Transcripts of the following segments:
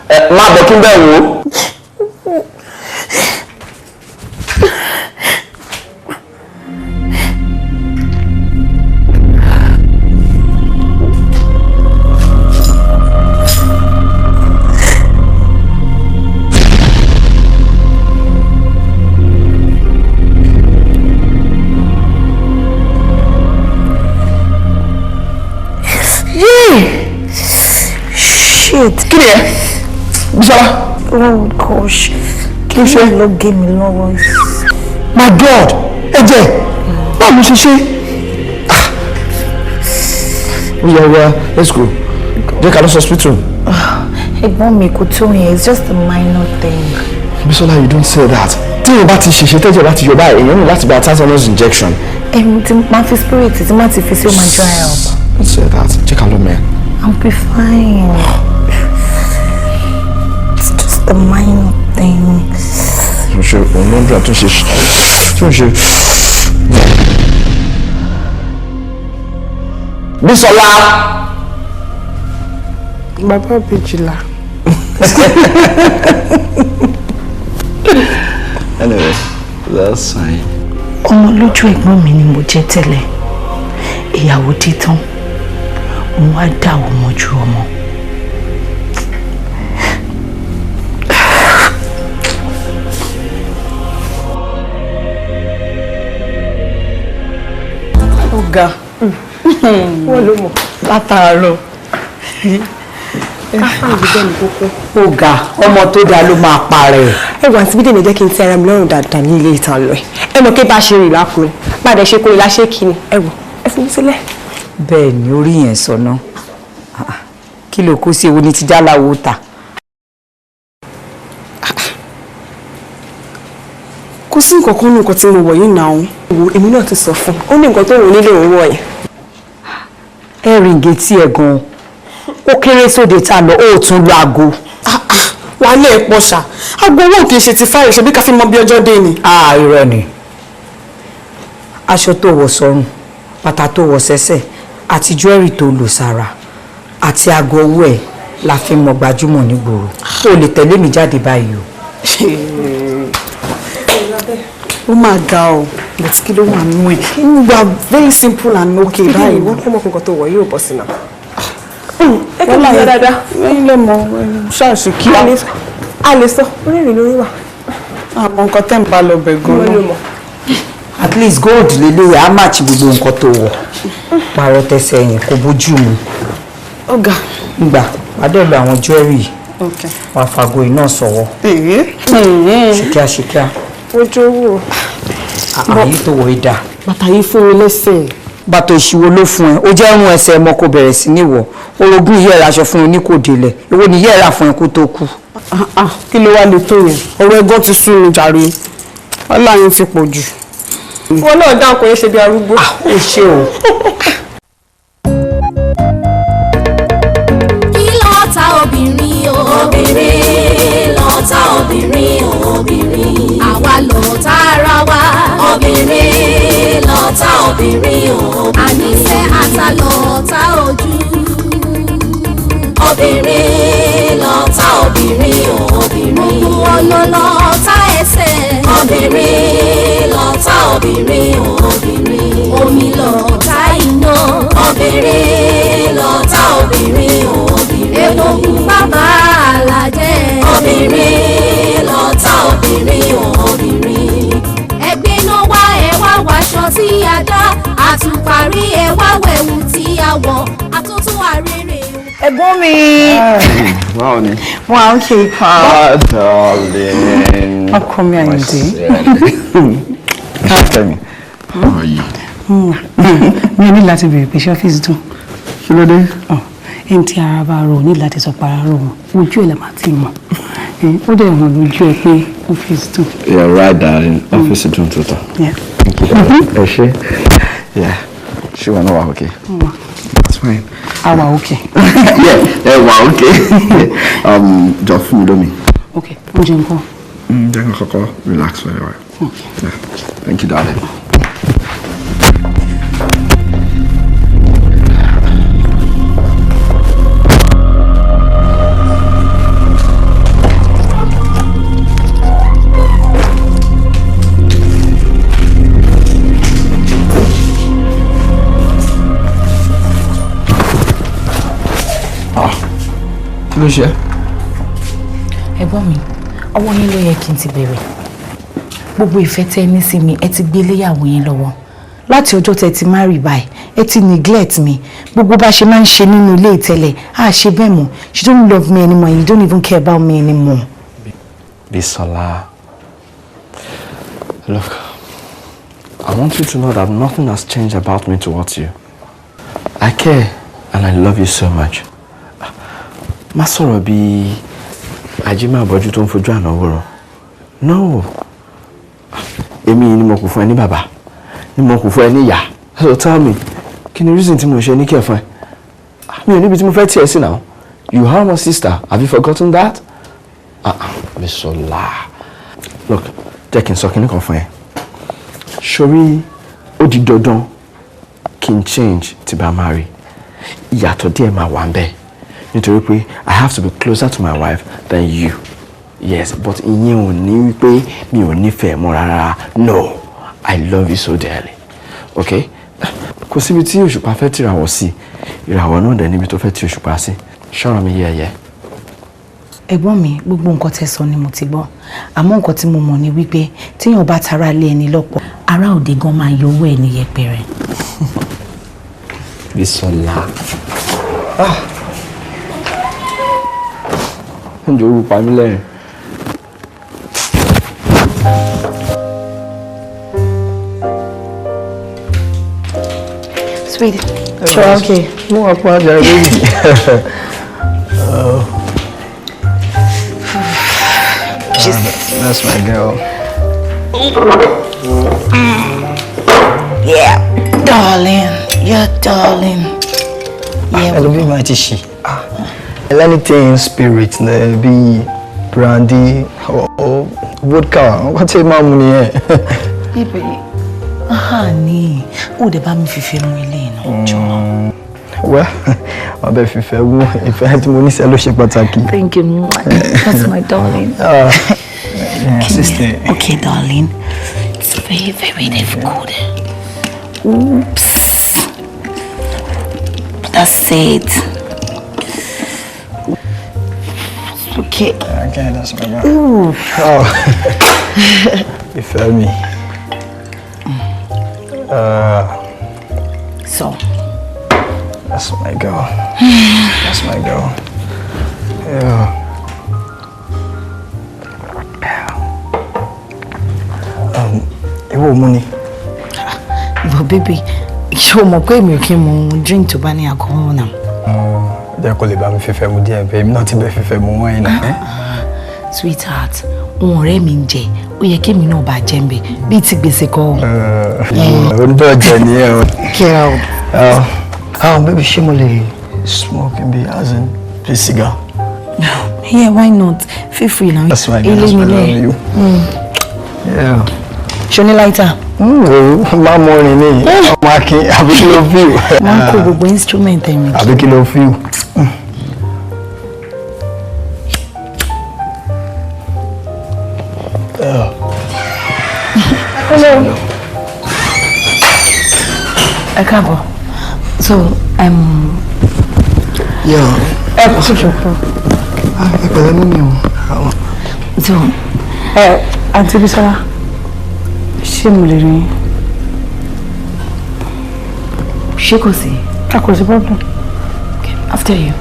Ẹ má bọ̀ kí n bẹ̀ wò ó. Shit. Kí ni ẹ? Bísọ́lá. Oh gosh. Kí ló ṣe? Ló gé mi lọ́wọ́. My God! Ẹ̀jẹ̀! Báwo ló ṣe ṣe? Oya oya, let's go. Jẹ́ ká lọ sí hospital. Ẹ̀gbọ́n mi kò tó yẹn, it's just a minor thing. Bísọ́lá, you don't say that. Tí èèyàn bá ti ṣèṣe tẹ́jẹ̀ bá ti yọ báyìí, èèyàn ní láti gba tetanus injection. Ẹ̀mú tí máa fi spirit tí máa ti fi sí ó máa dry up. Don't say that. Jẹ́ ká lọ mẹ́. I'll be fine. It's just a minor thing. Ṣe òun ló ń dùn àtúnṣe túnṣe. Bísọ́lá. Bàbá Bèjìlá. Anyway, that's fine. Ọmọ lójú ẹ̀gbọ́n mi ni mo jẹ́ tẹ́lẹ̀. Ìyàwó dé tán. Mo wá dà ọmọ ju ọmọ. Ọ̀gá. Wọ́n ló mọ̀. Látàárọ̀. Káfíń yìí bẹ́ẹ̀ ni kókó. Ọ̀gá, ọmọ tó dáa ló máa parẹ́. Ẹ wà àti Bídèmí jẹ́ kí n tẹ́ ara mi lọ́rùn dáadáa ní ilé ìtàn lọ ẹ̀. Ẹ mọ̀ pé bá a ṣe rìn lákùnrin, bá a dẹ̀ ṣe kórè láṣẹ kí ni. Ẹ wò, ẹ fi mí sílẹ̀. Bẹ́ẹ̀ ni orí yẹn sọ náà. Kí ló kó sí ewu ní ti jáláwo ta? Kò sí nǹkan kan nù nǹkan tí mo wọ̀ yìí náà. Wo èmi náà ti sọ fún un. Ó ní nǹkan tó wù nílé òun wọ̀ yẹn. Ẹ rìn gé tí ẹ gan-an. Ó kéré sóde tá a lọ, ó tún lọ aago. Wà á lé pọ̀ ṣá. Aago owó kì í ṣe ti fáyọ̀ ṣe bí ká fi mọ bí ọjọ́ dé ni. Irọ́ ni. Aṣọ tó wọ̀ sọ́rùn, bàtà tó wọ̀ sẹ́sẹ̀, àti jewelry tó lò sára, àti aago ọwọ́ ẹ̀ la fi mọ gbajúmọ̀ nígboro. O lè tẹ̀lé mi jáde báyìí o. Ó máa ga o, but kí ló wà nínú ẹ̀? We are very simple and okay báyìí. Wọ́n kọ́ mọ́ nǹkan tó wọ̀ yóò bọ̀ sí náà. Ẹ kí ni dáadáa? Ẹ̀yin lè mọ ṣáàṣì kí. A lè sọ, onírìn lórí wà. Àmọ́ nǹkan tẹ́ ń bá lọ bẹ̀ gan-an. At least gold lélẹ̀ á match gbogbo nǹkan tó wọ̀. Pààrọ̀ tẹsẹ̀ yẹn kò bójú mu. Ọ̀gá. Ngbà, wàá dẹ̀ lo àwọn jewelry. Wàá fago iná sọ̀wọ́. Ṣìkíá ṣìkíá. Ojú owó. Àyè tó wọ̀ ẹ́ dà. Bàtà yìí fún mi lẹ́sẹ̀. Bàtà òṣìwò ló fún ẹ. Ó jẹ́ irun ẹsẹ̀ ọmọ kò bẹ̀rẹ̀ sí ní wọ̀. Orogún yẹ́ ẹ̀rọ aṣọ fún ẹ ní kò délẹ̀. Èwo ni yẹ́ ẹ̀rà fún ẹ kó tó kú. Kí ló wá lè tó yẹn? Ọ̀rọ̀ ẹ̀gbọ́n ti sú mi jàre. Ọlá yín ti pọ̀ jù. Wọn náà dáhùn kò yẹ ṣe bí arúgbó. Ó ṣe o. Kí lọ́ta obìnrin o? Obìnrin lọ́ta obìnrin o, obìnrin. Àwa lọ́ta ara wa. Obìnrin lọ́ta obìnrin o. Àníṣe ata lọ́ta ojú. Obìnrin lọ́ta obìnrin o, obìnrin. Gbogbo ọ̀nà lọ́ta ẹsẹ̀. Obìnrin lọ́ta obìnrin o, obìnrin. Omi lọ́ta iná. Obìnrin lọ́ta obìnrin o, obìnrin. Epo pupa bá àlàjẹ́. Obìnrin lọ́ta obìnrin o, obìnrin. Ẹgbẹ́ náà wá ẹ wá wàṣọ tí a dá. Àtùparí ẹ wá wẹ̀wù tí a wọ̀. Àtúntún àrèrè. Ẹ̀gbọ́n mi. Báwo ni? Mo à ń ṣe ikọ̀. Darling. Ọkọ mi Àyìndé. Tell me, how are you? Mi ò ní láti béèrè pé ṣé ọ́fíìsì dùn. Kí ló dé? Ẹni tí ara bá rò ní láti sọ para rò wọn. Ojú ẹ̀ la máa ti mọ̀. Ó dẹ̀ hàn lójú ẹ pé ọ́fíìsì dùn. You're right, darling. Ọ́fíìsì dùn tó tán. Yeah. Thank you. Ẹ ṣé. Yeah. Ṣé wàá náà wà okay? That's fine. A wà okay. Yeah, ẹ wà okay. Jọ fún mi lómi. Okay, oúnjẹ nǹkan. Jẹ́ kí n kọ́kọ́ relax for a while. Okay. Yeah. Thank you, darling. Kí ló ṣe? Ẹ̀gbọ́n mi, ọwọ́ yín ló yẹ kí n ti bẹ̀rẹ̀. Gbogbo ìfẹ́ tẹ́ ní sí mi, ẹ ti gbé léyàwó yín lọ́wọ́. Láti ọjọ́ tẹ́ ti marry báyìí, ẹ ti neglect mi. Gbogbo bá ṣe máa ń ṣe nínú ilé ìtẹ́lẹ̀, á ṣe bẹ́ẹ̀ mọ́. You don't love me anymore, you don't even care about me anymore. Bisola, look, I want you to know that nothing has changed about me towards you. I care and I love you so much. Má sọ̀rọ̀ bí ajímọ̀ àbọ̀jú tó ń fojú àná wòran. No, èmi ni mo kù fún ẹ ní bàbá, ni mo kù fún ẹ ní ìyá. So tell me, kí ni reason tí mo ṣe ní kí ẹ fún ẹ? Mi ò níbi tí mo fẹ́ tiẹ̀ sí now. You are my sister. Have you forgotten that? Bisola, look, jẹ́ kí n sọ kíní kan fún ẹ. Sori, ó di dandan kí n change tí bá máa rí. Ìyàtọ̀ díẹ̀ máa wà ń bẹ̀. Nítorí pé I have to be closer to my wife than you. Yes, but ìyẹn ò ní wípé mi ò nífẹ̀ẹ́ mọ́ rárá. No, I love you so dearly. Okay? Kò síbi tí òṣùpá fẹ́ tìràwọ̀ sí. Ìràwọ̀ náà dẹ̀ níbi tó fẹ́ ti òṣùpá sí. Ṣọ́ra mi yẹ́yẹ́. Ẹ̀gbọ́n mi, gbogbo nǹkan tẹ́ sọ ni mo ti gbọ́. Àmọ́ nǹkan tí mo mọ̀ ni wípé téèyàn bá tara lé ẹni lọ́pọ̀, ará òde gan máa yọ owó ẹni yẹpẹrẹ. Bisola. Ǹjẹ́ orú pa mí lẹ́rìn? Sweetie, sure, okay. Mo wà fún ajá baby. That's my girl. Yeah, darling, yeah, darling. Yeah. Ẹlòmíì máa ti ṣì. Anything spirit bí brandy or vodka, nǹkan tí máa mú nìyẹn. Bíbí, honey, ó dẹ̀ bá mi fífẹ́ mú ilé iná jọ. Well, ọbẹ̀ fífẹ́ mú ìfẹ́ tí mo ní sẹ́ ló ṣe pàtàkì. Thank you, that's my darling. Yeah, sister. Okay, darling. It's very, very difficult. Oops. That's it. Okay. Okay, that's my girl. Ooh. Oh. You feel me? So. That's my girl. That's my girl. Yeah. Ìwọ mú ni. But baby, ṣé o mọ̀ pé èmi ò kí n mu drink tó bá ní alcohol náà? Jẹ́ kó lè bá mi fífẹ́ mu díẹ̀ bẹ́ẹ̀, èmi náà ti bẹ́ẹ̀ fífẹ́ mu wáyé náà. Sweetheart, ohun ọ̀rẹ́ mi ń jẹ, ó yẹ kémi náà bá jẹ́ ń bẹ̀, bíi ti gbèsè kọ́. Onídọ̀jẹ̀ ni ẹ o. Get out. Baby, ṣé mo lè smoke bí as in bí cigar? Yeah, why not? Feel free now. That's my girl, that's my love you. Yeah. Ṣo ní lighter? Má mọ orin ní ọmọ akin, àbí kí ló fíw? Máa ń kó gbogbo instrument ẹ̀rìn kí. Àbí kí ló fíw? Hello. Ẹ káàbọ̀. So, Yeah. Ẹ kò sí ṣòfò. Ẹ pẹ̀lẹ́ mú mi o. So, Aunty Bisola, ṣé mo lè rí yín? Ṣé kò sí? A kò sí problem. Okay, after you.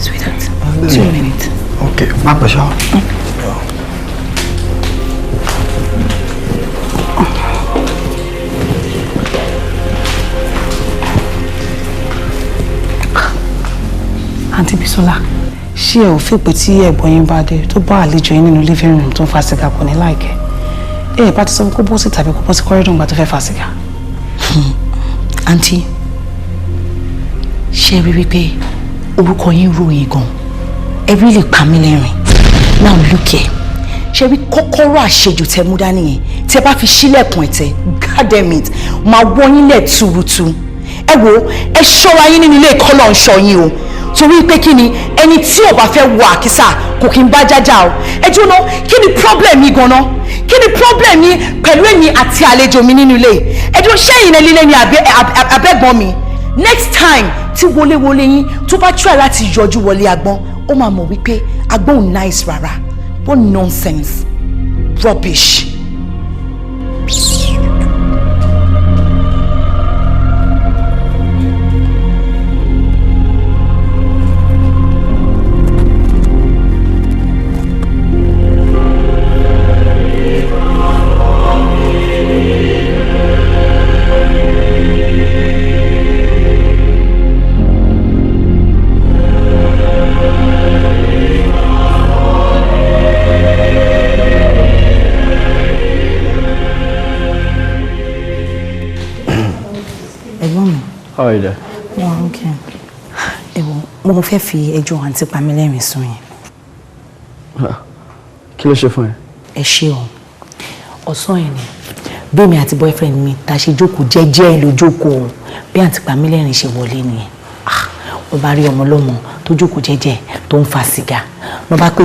Sweetheart, 2 minutes. Okay, má pẹ̀ ṣá. Aunty Bisola, ṣé ẹ ò fi pé tí ẹ̀gbọ́n yín bá dé tó bá àlejò yín nínú living room tó ń fa sìgá kò ní láìkẹ́? Ẹ bá ti sọ kó bọ́ sí tàbí kó bọ́ sí corridor nígbà tó fẹ́ fa sìgá. Aunty, ṣé rí wípé orúkọ yín ròyìn gan-an? Ẹ rí lè pa mí lẹ́rìn. Now look here, ṣé rí kọ́kọ́rọ́ àṣejù tẹ mú dání yẹn tí ẹ bá fi ṣílẹ̀kùn ẹ̀tẹ̀, God damn it, máa wọ́ yín lẹ̀ túrútú. Ẹ wo, ẹ ṣọ́ra yín nínú ilé ìkọ́lọ̀ ń ṣọ́ yín o. Torí pé kí ni ẹni tí ò bá fẹ́ wọ àkísà kò kí n bá jájá o. Ẹ jóná, kí ni problem yìí gan-an? Kí ni problem yìí pẹ̀lú èmi àti àlejò mi nínú ilé? Ẹ dúró, ṣé ìyìn líle ni àbẹ́gbọ́n mi? Next time tí wọléwọlé yín tó bá try láti yọjú wọlé agbọ́n, ó máa mọ̀ wípé agbọ́n ò nice rárá. What nonsense, rubbish. Ẹ̀gbọ́n mi. How are you there? Wọ́n ok. Ẹ̀wọ̀n, mo fẹ́ fi ẹjọ́ àǹtí Pamílẹ́rìn sùn yẹn. Kí ló ṣe fún ẹ? Ẹ ṣé o. Ọ̀sán yẹn ni bí mi àti boyfriend mi ta ṣe jókòó jẹ́jẹ́ ló jókòó, bí àǹtí Pamílẹ́rìn ṣe wọlé nìyẹn. Ah, wọ́n bá rí ọmọ lọ́mọ tó jókòó jẹ́jẹ́ tó ń fa sìgá, wọ́n bá pè